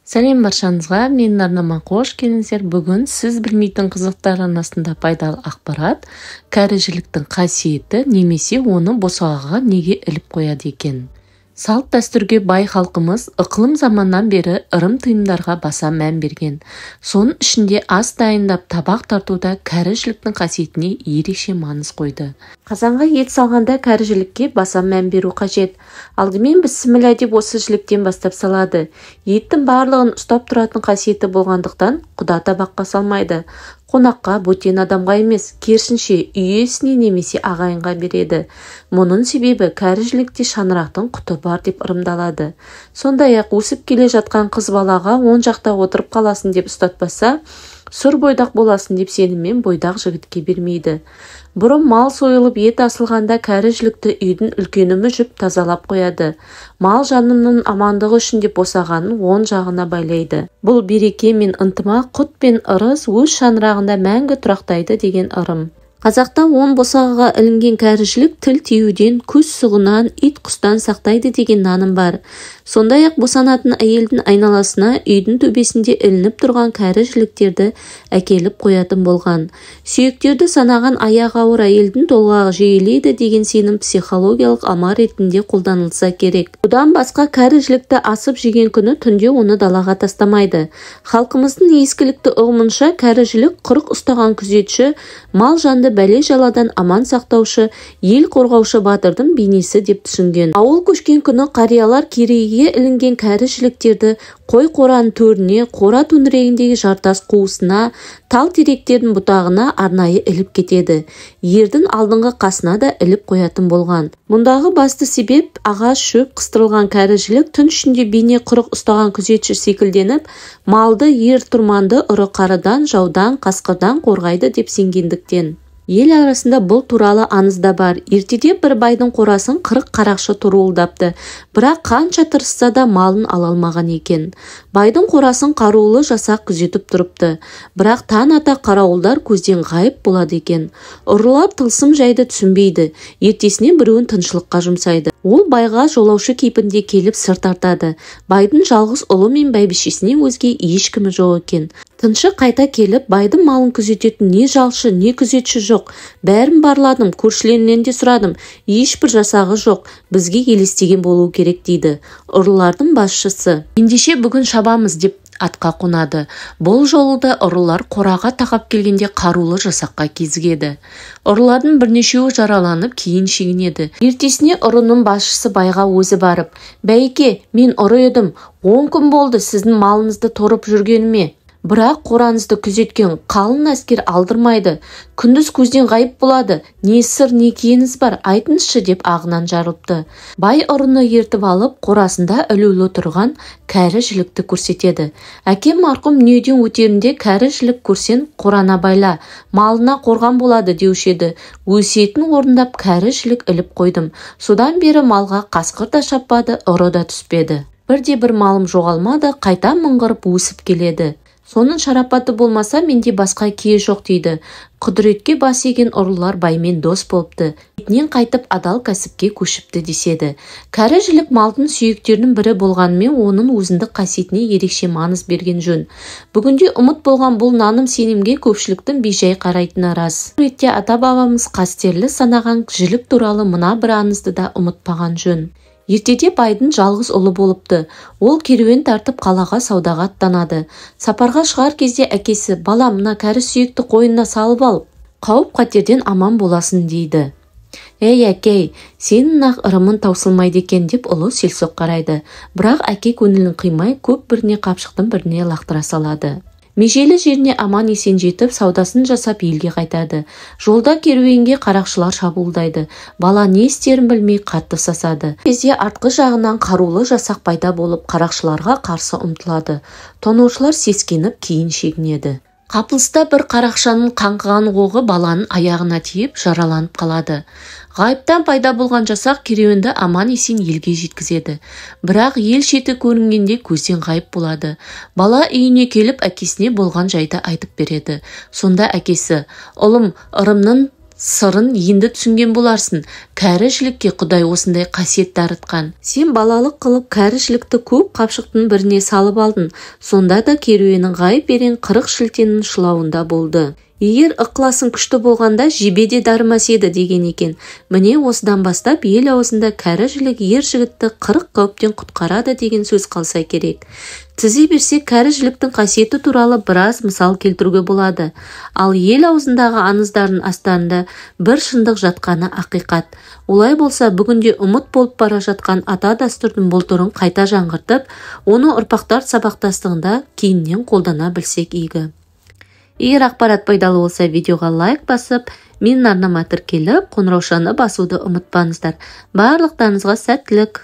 Сәлем баршаңызға, менің арнама қош келдіңіздер. Бүгін сіз білмейтін қызықтар арнасында пайдалы ақпарат, кәрі жіліктің қасиеті немесе оны босағаға неге іліп қояды екен. Салт дәстүрге бай халқымыз ықылым заманнан бері ырым тыйымдарға баса мән берген. Соның ішінде ас дайындап табақ тартуда кәрі жіліктің қасиетіне ерекше маңыз қойды. Қазанға ет салғанда кәрі жілікке баса мән беру қажет. Алдымен бісміллә деп осы жіліктен бастап салады. Еттің барлығын ұстап тұратын қасиеті болғандықтан құда табаққа салмайды. Қонаққа, бөтен адамға емес, керісінше үй иесіне немесе ағайынға береді. Мұның себебі кәрі жілікте шаңырақтың құты бар деп ырымдалады. Сондай-ақ өсіп келе жатқан қыз балаға оң жақта отырып қаласын деп ұстатпаса, сұр бойдақ боласын деп сеніммен бойдақ жігітке бермейді. Бұрын мал сойылып ет асылғанда кәрі жілікті үйдің үлкені мүжіп тазалап қояды. Мал жанының амандығы үшін деп босағанын оң жағына байлайды. Бұл береке мен ынтымақ, құт пен ырыс өз шаңырағында мәңгі тұрақтайды деген ырым. Қазақта оң босағаға ілінген кәрі жілік тіл тиюден, көз сұғынан, ит құстан сақтайды деген наным бар. Сондай-ақ босанатын әйелдің айналасына үйдің төбесінде ілініп тұрған кәрі жіліктерді әкеліп қоятын болған. Сүйектерді санаған аяғы ауыр әйелдің толғағы жиілейді деген сенім психологиялық амал ретінде қолданылса керек. Бұдан басқа кәрі жілікті асып жеген күні түнде оны далаға тастамайды. Халқымыздың ескілікті ұғымынша кәрі жілік құрық ұстаған күзетші, мал жанды бәле-жаладан аман сақтаушы, ел қорғаушы батырдың бейнесі деп түсінген. Ауыл көшкен күні қариялар керегеге ілінген кәрі жіліктерді қой қораның төріне, қора төңірегіндегі жартас қуысына, тал теректердің бұтағына арнайы іліп кетеді. Ердің алдыңғы қасына да іліп қоятын болған. Мұндағы басты себеп ағаш шөп қыстырылған кәрі жілік түн ішінде бейне құрық ұстаған күзетші секілденіп, малды, ер тұрманды ұры қарыдан, жаудан, қасқырдан қорғайды деп сенгендіктен. Ел арасында бұл туралы аңыз да бар. Ертеде бір байдың қорасын 40 қарақшы торуылдапты. Бірақ қанша тырысса да малын ала алмаған екен. Байдың қорасын қарулы жасақ күзетіп тұрыпты. Бірақ таң ата қарауылдар көзден ғайып болады екен. Ұрылар тылсым жайды түсінбейді. Ертесіне біреуін тыншылыққа жұмсайды. Ол байға жолаушы кейпінде келіп сыр тартады. Байдың жалғыз ұлы мен бәйбішесінен өзге ешкімі жоқ екен. Тыншы қайта келіп, байдың малын күзететін не жалшы, не күзетші жоқ. Бәрін барладым, көршілерінен де сұрадым. Ешбір жасағы жоқ, бізге елестеген болуы керек дейді. Ұрылардың басшысы. Ендеше бүгін шабамыз деп атқа қонады. Бұл жолы да ұрылар қораға тақап келгенде қарулы жасаққа кезігеді. Ұрылардың бірнешеуі жараланып кейін шегінеді. Ертесіне ұрының басшысы байға өзі барып, «Бәйке, мен ұры едім, 10 күн болды сіздің малыңызды торып жүргеніме. Бірақ қораңызды күзеткен қалың әскер алдырмайды. Күндіз көзден ғайып болады. Не сыр, не киеңіз бар, айтыңызшы» деп ағынан жарылыпты. Бай ұрыны ертіп алып, қорасында ілулі тұрған кәрі жілікті көрсетеді. Әкем марқұм дүниеден өтерінде кәрі жілік көрсең қорана байла, малына қорған болады деуші еді. Өсиетін орындап кәрі жілік іліп қойдым. Содан бері малға қасқыр да шаппады, ұры да түспеді. Бірде бір малым жоғалмады, қайта мыңғырып өсіп келеді. Соның шарапаты болмаса менде басқа кие жоқ дейді. Құдіретке бас иген ұрылар баймен дос болыпты. Бетінен қайтып адал кәсіпке көшіпті деседі. Кәрі жілік малдың сүйектерінің бірі болғанымен оның өзіндік қасиетіне ерекше маңыз берген жөн. Бүгінде ұмыт болған бұл наным сенімге көпшіліктің бейжай қарайтыны рас. Бұл ретте ата-бабамыз қастерлі санаған жілік туралы мына бір аңызды да ұмытпаған жөн. Ертеде байдың жалғыз ұлы болыпты. Ол керуен тартып қалаға саудаға аттанады. Сапарға шығар кезде әкесі, «Балам, мына кәрі сүйекті қойнына салып ал, қауіп-қатерден аман боласың» дейді. «Ей, әкей, сенің ақ ырымың таусылмайды екен» деп ұлы селсоқ қарайды. Бірақ әке көңілін қимай, көп біріне қапшықтың біріне лақтыра салады. Межелі жеріне аман есен жетіп, саудасын жасап елге қайтады. Жолда керуенге қарақшылар шабуылдайды. Бала не істерін білмей қатты сасады. Кезде артқы жағынан қарулы жасақ пайда болып, қарақшыларға қарсы ұмтылады. Тонаушылар сескеніп кейін шегінеді. Қапылыста бір қарақшаның қаңғыған оғы баланың аяғына тиіп, жараланып қалады. Ғайыптан пайда болған жасақ керуенді аман есен елге жеткізеді. Бірақ ел шеті көрінгенде көзден ғайып болады. Бала үйіне келіп әкесіне болған жайды айтып береді. Сонда әкесі, «Ұлым, ырымның Сырын енді түсінген боларсың. Кәрі жілікке Құдай осындай қасиет дарытқан. Сен балалық қылып кәрі жілікті көп қапшықтың біріне салып алдың. Сонда да керуенің ғайып ерен 40 шілтенің шылауында болды. Егер ықыласың күшті болғанда жебе де дарымас еді деген екен. Міне осыдан бастап ел аузында кәрі жілік ер жігітті 40 қауіптен құтқарады деген сөз қалса керек. Тізе берсек, кәрі жіліктің қасиеті туралы біраз мысал келтіруге болады. Ал ел аузындағы аңыздардың астарында бір шындық жатқаны ақиқат. Олай болса, бүгінде ұмыт болып бара жатқан ата дәстүрдің бұл түрін қайта жаңғыртып, оны ұрпақтар сабақтастығында кейіннен қолдана білсек игі. Егер ақпарат пайдалы болса, видеоға лайк басып, менің арнама тіркеліп, қоңыраушаны басуды ұмытпаңыздар. Барлықтарыңызға сәттілік!